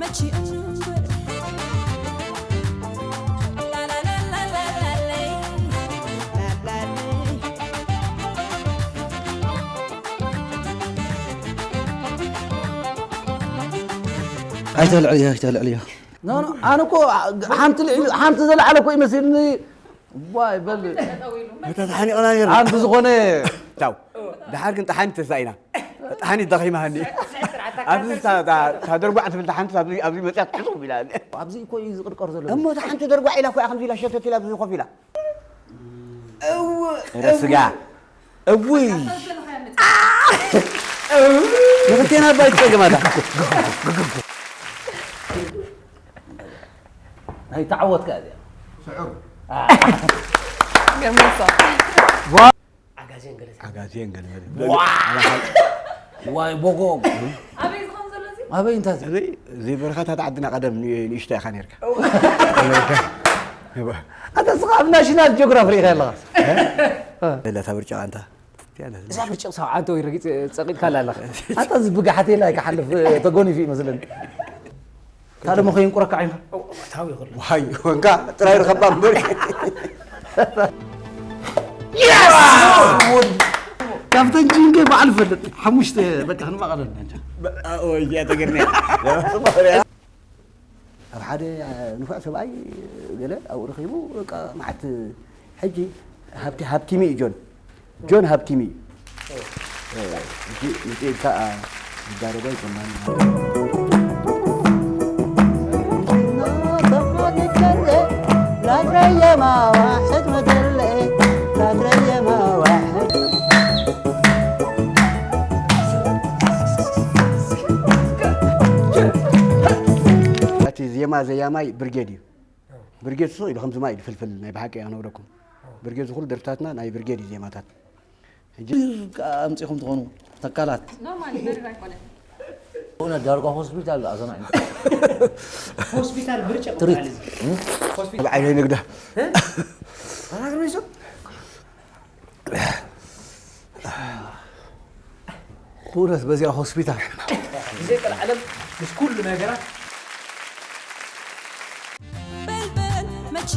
መቺ እምበር ኣይተልዕልዮ ኣይተልዕልዮ። ኖ፣ ኖ፣ ኣነ እኮ ሓንቲ ልዕሊ ሓንቲ ዘለዓለ እኮ ይመስልኒ። ዋይ በል። እታ ተሓኒቕና ነርና። ኣን ብዝኾነ ታው ድሓር ግን ጠሓኒት ተሳኢና። ጠሓኒት ደኺማሃኒ። ኣብዚ እታ ደርጓዕ ትብል ተሓኒት ኣብዚ መፅያ ትሕስኹ ኢላ። ኣብዚ እኮ እዩ ዝቕርቀር ዘሎ። እሞ እታ ሓንቲ ደርጓዕ ኢላ እኮ እያ ከምዚ ኢላ ሸተት ኢላ ኣብዚ ኮፍ ኢላ። እረ ስጋ እውይ። ንክልቴና እባ ይትፀገማታ። ናይ ተዓወትካ እዚኣ። ገመሶ። ዓጋዜን ገለ ዓጋዜን ገለ ዋይ ቦጎ። ኣበይ እንታይ ዘይበረኻታት ዓድና ቀደም ንእሽቶ ኢኻ ነርካ። ኣታ ስኻ ኣብ ናሽናል ጂኦግራፊ ርኢኻ ኣለኻ። ለታ ብርጭቕ ኣንታ እዛ ብርጭቕ ሰብዓተ ወይ ረጊፅ ፀቂጥካ ኣላ ኣለኻ። ኣታ ዝብጋሓት የላ ይክሓልፍ ተጎኒፉ ይመስለኒ። ካልእ መኸይን ቁረካ ዓይንካ። ዋይ ወንካ ጥራይ ርኸባ እምበር። ካብተን ጂንገ በዓል ፈልጥ ሓሙሽተ በቃ ክንማቐለልና እንጃ። እዚኣ ተገርኒያ ኣብ ሓደ ንፉዕ ሰብኣይ ገለ ኣብኡ ረኺቡ በቃ መዓት ሕጂ ሃብቲ ሃብቲሚ እዩ ጆን ጆን ሃብቲሚ እዩ ሕጂ ምፅኢት ከዓ ዝዳረጎ ኣይኮናን እቲ ዜማ ዘያማይ ብርጌድ እዩ ብርጌድ ስቕ ኢሉ ከምዚ ማይ ኢሉ ፍልፍል ናይ ብሓቂ እያ ክነግረኩም ብርጌድ ዝኹሉ ደርፍታትና ናይ ብርጌድ እዩ ዜማታት ሕጂ ኣምፂኹም ትኾኑ ተካላት እውነት ዳርጋ ሆስፒታል ኣሰማዕ ሆስፒታል ብርጭቕ ትሪት ኣብ ዓይነይ ንግዳ ብእውነት በዚኣ ሆስፒታል ብዘይ ቀልዓለም ምስ ኩሉ ነገራት በልበል መቺ